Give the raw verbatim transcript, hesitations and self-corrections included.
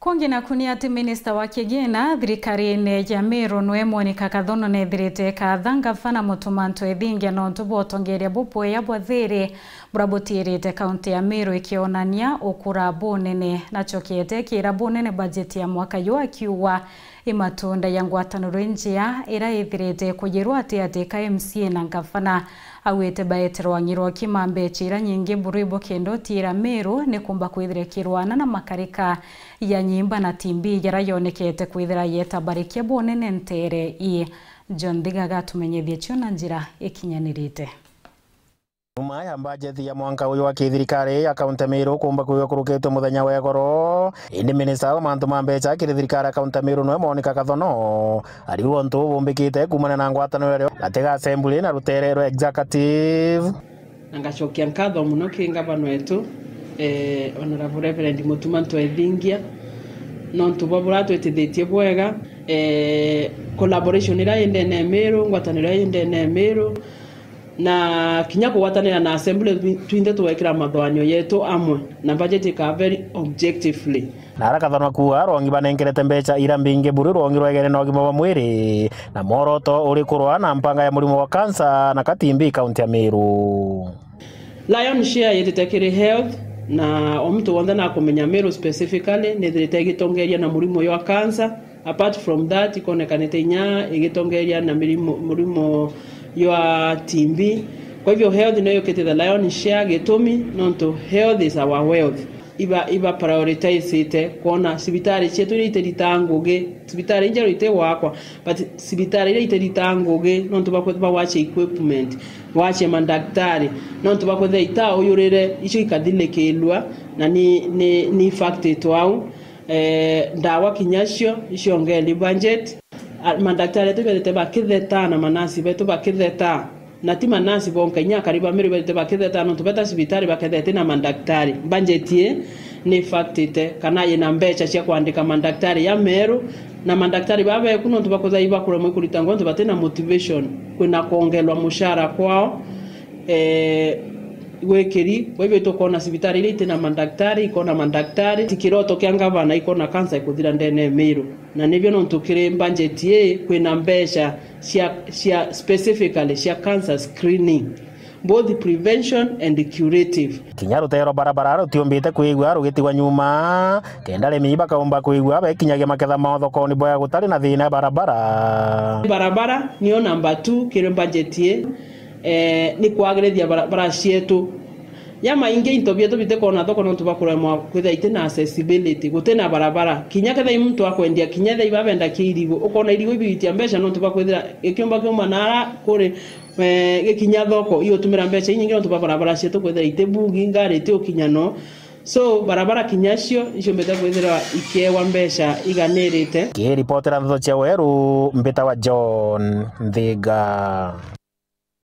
Kungi naku ni ati minista wa kigina thirikarine ya Meru nwe Monica Kathono nethirite katha ngavana Mutuma M'Ethingia nontu bwa utongeria bubwea bwa thiri buria butiirite kaunti ya Meru ikionania ukura bunene. Nacokete kira bunene bajeti ya mwaka juu akiuga i matunda ya ngwataniro injia ira ithirite kujirwa ati ati ka M C A na ngavana. Augite baeterwa ng'irwa kima mbecha ira nyingi buru ibukenda utiira Meru ni kumba kwithira kirwana na makarika ya nyimba na T B jaria yonekete kwithira yetabarikia bunene ntere ii. John Thiga agatumenyithia cio na njira ikinyanirite. Nyuma ya mbajeti ya mwanka uyu wa kithirikari ya kaunti ya Meru kumba kwiwa kurukitwe muthenya wa igoro, indi minista wa mantu ma mbecha kiri thirikari ya kaunti ya Meru nwe Monica Kathono ariuga untu bubumbikite kumana na ngwataniro iria gati ga assembly na rutere rwa executive. Na ngacokia nkatho mono ki ngavana wetu, eh, Honourable Reverend Mutuma M'Ethingia, nontu bwa buria atwitithitie bwega, eh, collaboration iria i ndene ya Meru, ngwataniro iria i ndene ya Meru, na kinya kugwatanira na assembly, twi-, twinthe tugekira mathoanio yetu amwe, na budget ikaa very objectively. Na aria Kathono akuuga, rwongi banenkerete mbecha ira mbingi buru rwongi rwegene na ugima bwa mwiri, na mworoto uri kurwa na mpanga ya murimo wa kansa na ka T B kaunti ya Meru. Lion share yitite kiri health, na o muntu wonthe nakumenya Meru specifically nithirite igitongeria na murimo jwa kansa. Apart from that, ikonekanite inya igitongeria na mirimo, murimo jwa T B. Kwa hivyo health niyo yukite the lion share, gitumi nontu health is our wealth. Iba, iba prioritizite kwona cibitari cietu iria itiritaa ngugi, cibitari injeru iti gwakwa, but cibitari iria itiritaa ngugi nontu bwa kwithirwa bagwacia equipment, bagwacia mandaktari, nontu bwa kwithirwa itauyurire icio ikathinikirua, na ni, ni, ni fact itu au. Eh, ndawa kinya cio iciongeeri budget. A, mandaktari betu bethite bakitheta na manasi betu bakitheta. Na ti manasi bonka, inya akari ba Meru bethite bakitheta nontu beta cibitari bakethete na mandaktari. Budget ii ni factite kana yina mbecha cia kwandika mandaktari ya Meru, na mandaktari baa beku nontu bakwithirwa ibakuremwa ikurita ngugi nontu batina motivation, kwina kwongerwa mushara kwao. Eh, gwikiri, kwa hivyo tukona cibitari iria itina mandaktari, ikona mandaktari, ti kiroto kia ngavana, ikona kansa ikuthira ndene ya Meru. Na nibio nontu kiri budget ii kwina mbecha cia, cia specifically cia cancer screening, both prevention and curative. Kinya rutero barabara rutiumbite kwigua rugitigwa nyuma, kenda rimi bakaumba kwigua bekinyagia maketha mao thokoni bwega gutari na thina ya barabara. Barabara niyo number two kiri budget ii, eh, ni kwagirithia barabara cietu. Ya maingi into bietu bitikona thoko nontu bwa kuremwa kwithira itina accessibility, gutina barabara. Kinya kethira i muntu akwendia, kinya ethira ibabenda kia irigu, ukona irigu ibigitia mbecha nontu bwa kwithira gikiumba kiuma nara kuri, eh, gikinya thoko, igutumira mbecha inyingi nontu bwa barabara cietu kwithira iti bugi, ngari itiukinya no. So, barabara kinya cio, iciumbite kwithirwa ikiewa mbecha iganirite. Kiripotera ndeto cia Weru, mbitawa John Nthiga.